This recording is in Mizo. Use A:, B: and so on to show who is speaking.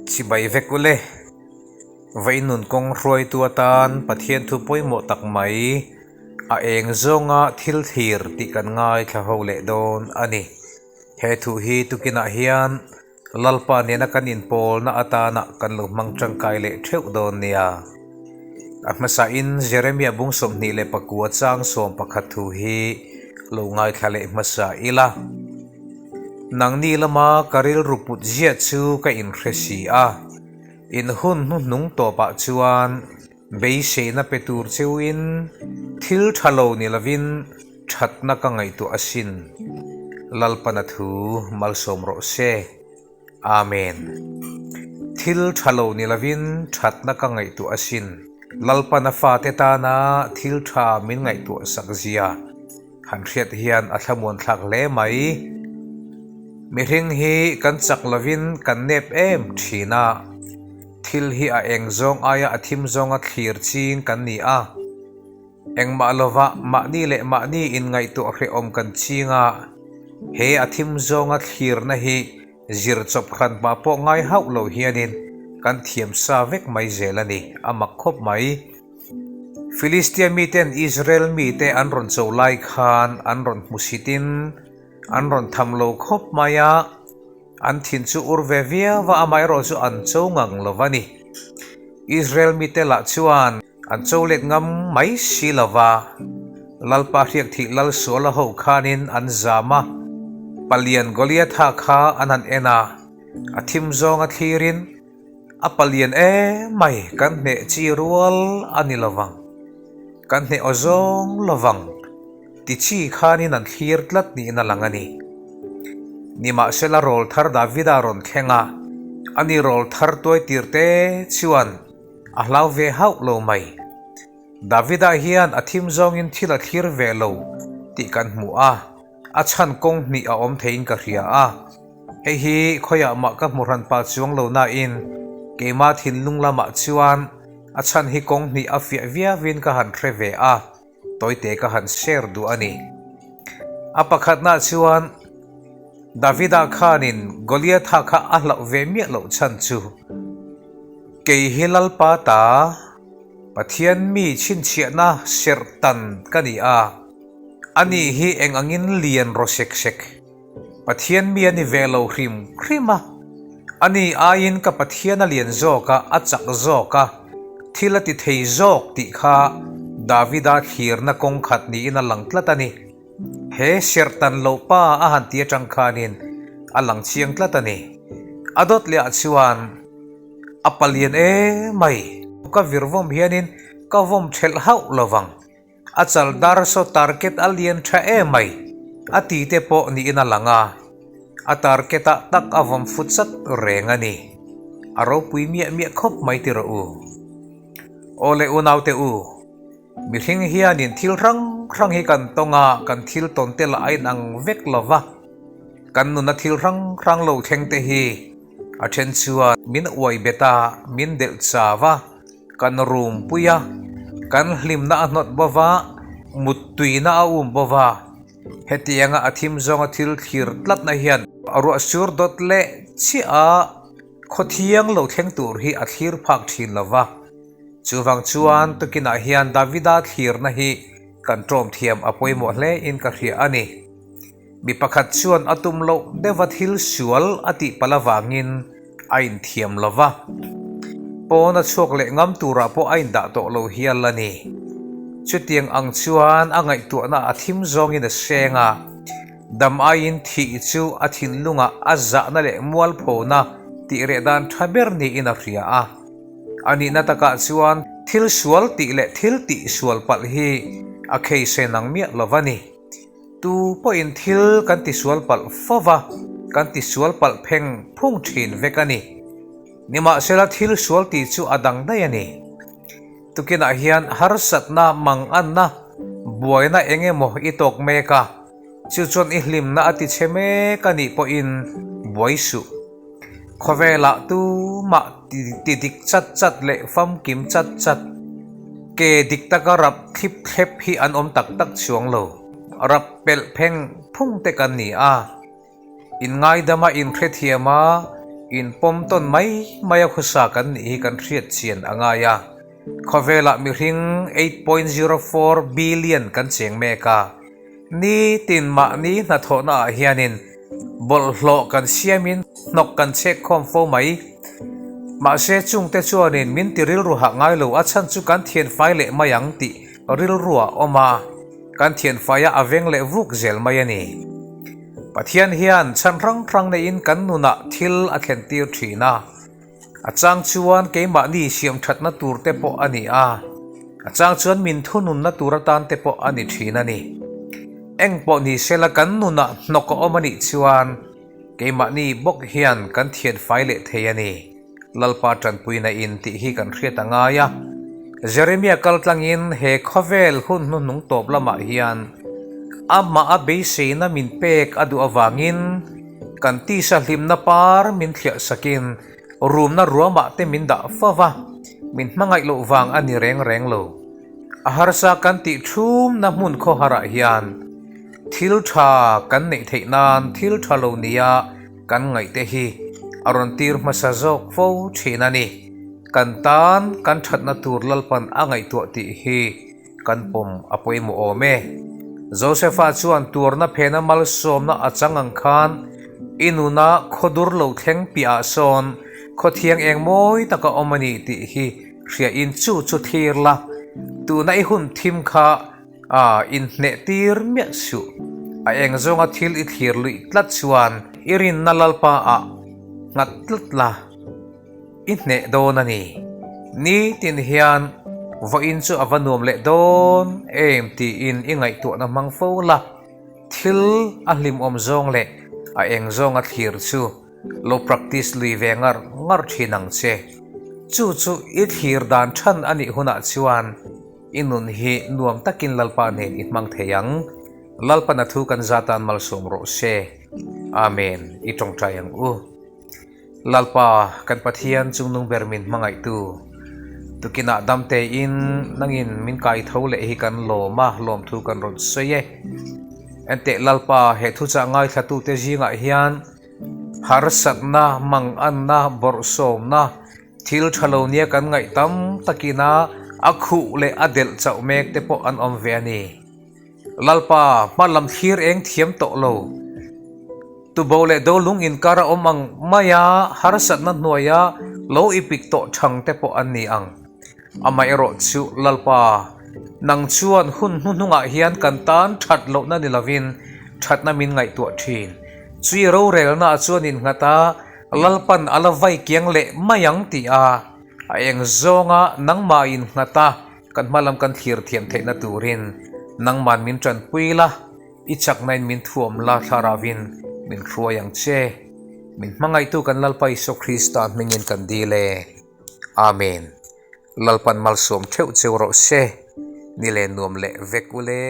A: Chibai vek ule. Vainun kawng hruaitu atan Pathian thu pawimawh tak mai a eng zawnga thil thlir tih kan ngaithla ho leh dawn a ni. He thu hi tukinah hian Lalpa nena kan inpawlna atana kan lo hmang tangkai leh theuh dawn nia. A hmasain Jeremia bung 29 chang 11 thu hi lo ngaithla leh hmasa ila. Nangni lama ka rilru put ziah chu ka inhre si a, in hun hnuhnung tawpah chuan beiseina pe tur cheuin thil tha lo ni lovin thatna ka ngaihtuah asin. Lalpana thu malsawm rawh se. Amen. Thil tha lo ni lovin thatna ka ngaihtuah asin. Lalpana fate tana thil tha min ngaihtuah sak zia. Han hriat hian a thlamuan thlak hle mai. Mihring hi kan chak lovin kan nep em thin a, thil hi a eng zawng aia a thim zawnga thlir ching kan ni a. Engmah lova mahni leh mahni inngaihtuah hrehawm kan ching a, he a thim zawnga thlirna hi zir chawp hran hma pawh ngai hauh lo hianin kan thiam sa vek mai zel a ni, a mak khawp mai. Filistia miten Israel mite an rawn cho lai khan an rawn hmusitin an rawn tham lo khawp mai a, an thin chu ur ve viau va, amaherawh chu an cho ngang lo va ni. Israel mite lah chuan an cho let ngam mai si lo va, Lalpa hriak thih lal suala ho khanin an zam a, palian Goliatha kha an han en a, a thim zawnga thlirin, A palian em mai, kan hneh chi rual a ni lovang, kan hneh aw zawng lovang ti chi khanin an thlir tlat niin a lang a ni. Nimahsela rawl thar Davida rawn thleng a, ani rawl thar tuai tir te chuan a hlau ve hauh lo mai. Davida hian a thim zawngin thil a thlir ve lo tih kan hmu a. A chhan kawng hnih a awm theiin ka hria a, hei hi khawiah mah ka hmu hran pah chuang lo nain keimah thinlung lamah chuan a chhan hi kawng hnih a fiah viauin ka han hre ve a, tawite ka han share duh a ni. A pakhatnaah chuan Davida khanin Goliatha kha a hlauh ve miah loh chhan chu kei hi Lalpa ta Pathian mi chhinchhiahna serh tan ka ni a, Ani hi eng angin lian raw sek sek. Pathian mi a ni ve lo hrim hrim a. Ani aiin ka Pathian a lian zawk a, a chak zawk a, thil a ti thei zawk tih kha Davida thlirna kawng khat niin a lang tlat a ni. He serhtan loh pa a han ti atang khanin a lang chiang tlat a ni. A dawt leh ah chuan a palian emai. Ka vir vawm hianin ka vawm thelh hauh lovang. A chal dar saw target a lian tha em mai, a ti te pawh niin a lang a, a target ah tak a vawm fut chat reng a ni. A ropui miah miah khawp mai ti rawh u. Aw le unaute u, mihring hianin thil hrang hrang hi kan tawng a, kan thil tawn te lah a inang vek lo va, kan nuna thil hrang hrang lo thleng te hi a then chuan min uai bet a, min delh chau a, Kan rum pui a, kan hlimna a hnawt bo va, muttuina a um bo va. Hetianga a thim zawnga thil thlir tlatna hian a ruah sur dawt leh chiah a, khaw thiang lo thleng tur hi a thlir phak thin lo va. Chuvang chuan tukinah hian Davida thlirna hi kan ṭawm thiam a pawimawh hle in ka hria a ni. Mi pakhat chuan a tum loh deuha thil sual a tih palh avangin a inthiam lo va, pawn a chhuak leh ngam turah pawh a indah tawh lo hial a ni. Chutiang ang chuan a ngaihtuahna a thim zawngin a seng a, dam aiin thih chu a thinlungah a zahna leh mualphona tih reh dan tha ber niin a hria a. A nihna takah chuan thil sual tih leh thil tih sual palh hi a khei nang miah lo va ni. Tu pawhin thil kan tisual palh fo va, kan tisual palh pheng phung thin vek a ni. Nimahsela thil sual tih chu a dang daih a ni. Tukinah hian harsatna, manganna, buaina eng emaw i tawk mek a, chu chuan i hlimna a ti chhe mek a nih pawhin buai suh. Khawvelah tumah ti dik chat chat leh famkim chat chat, ke dik taka rap thlip thlep hi an awm tak tak chuang lo. Rap pelh pheng phung te kan ni a, inngaidama inhrethiam a, Inpawm tawn mai mai a khusa kan nih hi kan hriat chian a ngai a. Khawvelah mihring 8.04 billion kan cheng mek a. Nitin mahni hnathawhna ah hianin bawlhhlawh kan siamin hnawk kan chhek khawm fo mai. Mahse chungte chuanin min ti rilru hah ngai lo a chhan chu kan thianfai leh mai ang tih rilru a awm a, kan thianfaia a veng leh vuk zel mai a ni. Pathian hian chhan hrang hrang neiin kan nunah thil a thlen tir thin a. A chang chuan keimahni siam thatna tur te pawh a ni a, a chang chuan min thununna tur atan te pawh a ni thin a ni. Eng pawh ni sela kan nunah hnawk a awm a nih chuan keimahni bawk hian kan thian fai leh thei a ni. Lalpa tanpuina in tih hi kan hriat a ngai a. Jeremia kal tlangin he khawvel hun hnuhnung tawp lamah hian amah a beiseina min pek a duh avangin Kan tisa hlimna par min thliah sakin rumna ruamah te min dah fo va, min hmangaih loh vang a ni reng reng lo. A harsa kan tih thumna hmun khawharah hian thil tha kan neih theih nan thil tha lo nia kan ngaihte hi a rawn tir hmasa zawk fo thin a ni. Kan tan kan thatna tur Lalpan a ngaihtuah tih hi Kan pawm a pawimawh awm e. Josefa chuan tuarna phena malsawmna a chang ang khan i nuna khawdur lo thleng piahah sawn khawthiang eng mawi taka awm a ni tih hi hriain chu chu thlir la, tuna i hun thim kha a inhneh tir miah suh. A eng zawnga thil i thlir luih tlat chuan i rinna Lalpa ah nghat tlat la. I hneh dawn a ni. Nitin hian vawiin chu a va nuam leh dawn em tiin i ngaihtuahna hmang fo la, thil a hlimawm zawng leh a eng zawnga thlir chu lo practice lui ve ngar ngar thin ang che. Chu chu i thlir dan than a nih hunah chuan i nun hi nuam takin Lalpa nen i hmang thei ang. Lalpan a thu kan zatan malsawm rawh se. Amen. I tawngtai ang u. Lalpa, kan Pathian chungnung ber min hmangaihtu, tukinah dam tein nangin min kai tho leh hi kan lawm a, lawmthu kan rawn sawi e. Enteh Lalpa, he thuchah ngaithlatute zingah hian harsatna, manganna, bawrhsawmna, thil tha lo nia kan ngaih tam takina a khuh leh a delh chauh mek te pawh an awm ve a ni. Lalpa, hma lam thlir eng thiam tawh lo. Tubo leh dolung inkar a awm ang maia harsatna hnuaia lo ipik tawh thang te pawh an ni ang. Amaherawh chu Lalpa, nang chuan hun hnuhnungah hian kan tan that lohna ni lovin thatna min ngaihtuah thin. Chui rorelna chuan innghat a, Lalpan a la vai kiang leh mai ang tih a, a eng zawnga nangmah innghat a, Kan hma lam kan thlir thiam theihna turin nangman min tanpui la, i chaknain min thuam la thlaravin min hruai ang che. Min hmangaihtu kan Lalpa Isua Krista hmingin kan dil e. Amen. Lalpan malsawm theuh cheu rawh se. Ni leh nuam leh vek ule.